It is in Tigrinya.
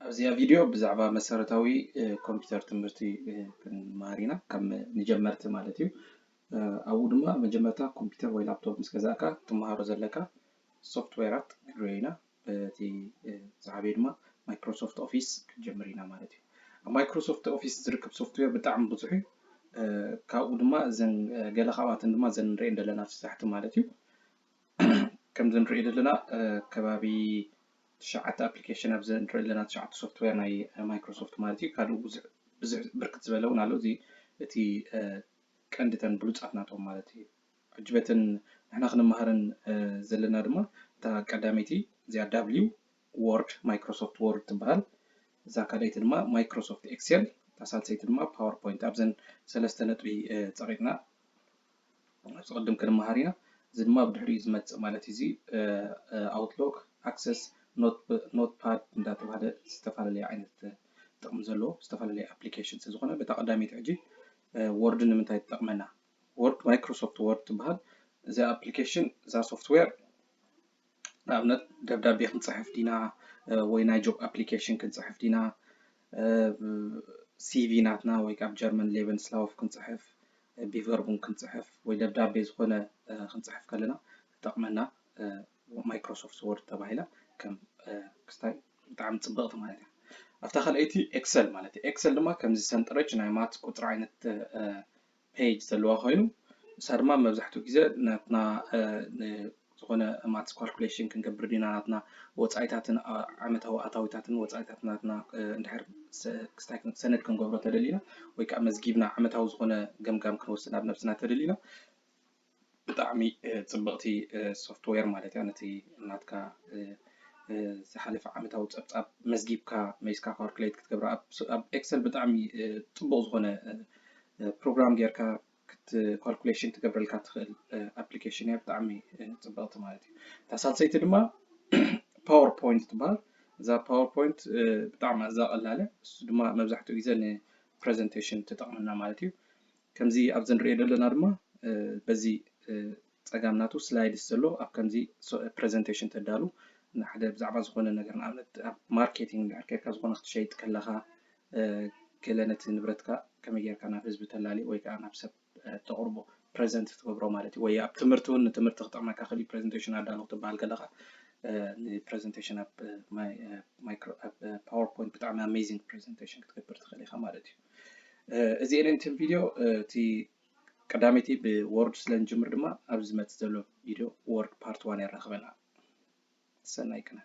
ኣብዚኣ ቪድዮ ብዛዕባ መሰረታዊ ኮምፒውተር ትምህርቲ ክንመሃር ኢና፣ ከም ንጀመርቲ ማለት እዩ። ኣብኡ ድማ መጀመርታ ኮምፒውተር ወይ ላፕቶፕ ምስ ገዛእካ ትመሃሮ ዘለካ ሶፍትዌራት ክንሪኦ ኢና። እቲ ዝዓበየ ድማ ማይክሮሶፍት ኦፊስ ክንጀምር ኢና ማለት እዩ። ኣብ ማይክሮሶፍት ኦፊስ ዝርከብ ሶፍትዌር ብጣዕሚ ብዙሕ እዩ። ካብኡ ድማ እዘን ገለ ካብኣተን ድማ እዘን ንሪኤን ዘለና ፍሳሕቲ ማለት እዩ። ከምዚ ንሪኦ ዘለና ከባቢ ትሽዓተ ኣፕሊኬሽን ኣብዚ ንሪኦ ዘለና ትሽዓተ ሶፍትዌር ናይ ማይክሮሶፍት ማለት እዩ። ካልእ ብዙሕ ብዙሕ ብርክት ዝበለ እውን ኣሎ። እዚ እቲ ቀንድተን ብሉፃት ናቶም ማለት እዩ። ሕጂ በተን ንሕና ክንመሃረን ዘለና ድማ እታ ቀዳመይቲ እዚኣ ዳብሊው ወርድ ማይክሮሶፍት ወርድ ትበሃል። እዛ ካልኣይቲ ድማ ማይክሮሶፍት ኤክሴል፣ እታ ሳልሰይቲ ድማ ፓወርፖይንት። ኣብዘን ሰለስተ ነጥቢ ፀቂጥና ኣብዚ ቅድም ክንመሃር ኢና። እዚ ድማ ብድሕሪኡ ዝመፅእ ማለት እዚ ኣውትሎክ፣ ኣክሰስ፣ ኖትፓድ እንዳተባሃለ ዝተፈላለየ ዓይነት ጥቕሚ ዘለዎ ዝተፈላለየ ኣፕሊኬሽን ስለዝኾነ በታ ቀዳመይቲ ሕጂ ወርድ ንምንታይ ትጠቕመና? ወርድ ማይክሮሶፍት ወርድ ትበሃል። እዛ ኣፕሊኬሽን እዛ ሶፍትዌር ንኣብነት ደብዳቤ ክንፅሕፍ ዲና ወይ ናይ ጆብ ኣፕሊኬሽን ክንፅሕፍ ዲና ሲቪ ናትና ወይ ካብ ጀርመን ሌቨንስላውፍ ክንፅሕፍ ቢቨርቡን ክንፅሕፍ ወይ ደብዳቤ ዝኾነ ክንፅሕፍ ከለና ትጠቕመና ማይክሮሶፍት ወርድ ተባሂላ ከም ክስታይ ብጣዕሚ ፅብቕቲ ማለት እያ። ኣብታ ካልኣይቲ ኤክሰል ማለት እዩ። ኤክሰል ድማ ከምዚ ሰንጠረጅ ናይ ማት ቁፅሪ ዓይነት ፔጅ ዘለዋ ኮይኑ እሳ ድማ መብዛሕትኡ ግዜ ናትና ዝኾነ ማትስ ካልኩሌሽን ክንገብር ዲና ናትና ወፃኢታትን ዓመታዊ ኣታዊታትን ወፃኢታት ናትና እንድሕር ክስታይ ሰነድ ክንገብሮ ተደሊና ወይ ከዓ መዝጊብና ዓመታዊ ዝኾነ ገምጋም ክንወስድ ኣብ ነብስና ተደሊና ብጣዕሚ ፅብቕቲ ሶፍትዌር ማለት እያ። ነቲ ናትካ ዝሓለፈ ዓመታዊ ፀብፃብ መዝጊብካ መይስካ ካልኩሌት ክትገብራ ኣብ ኤክሰል ብጣዕሚ ፅቡቕ ዝኾነ ፕሮግራም ጌርካ ክትኳልኩሌሽን ትገብረልካ ትኽእል ኣፕሊኬሽን እያ። ብጣዕሚ ፅብቕቲ ማለት እዩ። እታ ሳልሰይቲ ድማ ፓወርፖይንት ትበሃል። እዛ ፓወርፖይንት ብጣዕሚ እዛ ቀላለ እሱ ድማ መብዛሕትኡ ግዜ ንፕሬዘንቴሽን ትጠቕመና ማለት እዩ። ከምዚ ኣብዚ ንሪኦ ዘለና ድማ በዚ ፀጋም ናቱ ስላይድስ ዘሎ ኣብ ከምዚ ፕሬዘንቴሽን ተዳሉ ንሓደ ብዛዕባ ዝኾነ ነገር ንኣብነት ኣብ ማርኬቲንግ እንድሕር ኬድካ ዝኾነ ክትሸይጥ ከለኻ ገለ ነቲ ንብረትካ ከመይ ጌርካ ናብ ህዝቢ ተላልዮ ወይ ከዓ ናብ ሰብ ተቕርቦ ፕሬዘንት ትገብሮ ማለት እዩ። ወይ ኣብ ትምህርቲ እውን ንትምህርቲ ክጠቕመካ ክእል ፕሬዘንቴሽን ኣዳሎ ክትበሃል ከለኻ ንፕሬዘንቴሽን ኣብ ፓወርፖይንት ብጣዕሚ ኣሜዚንግ ፕሬዘንቴሽን ክትገብር ትኽእል ኢኻ ማለት እዩ። እዚኤን እንትን ቪድዮ እቲ ቀዳመይቲ ብወርድ ስለ ንጅምር ድማ ኣብዚ ዝመፅእ ዘሎ ቪድዮ ወርድ ፓርት ዋን የራኽበና። ሰናይ ቅነ።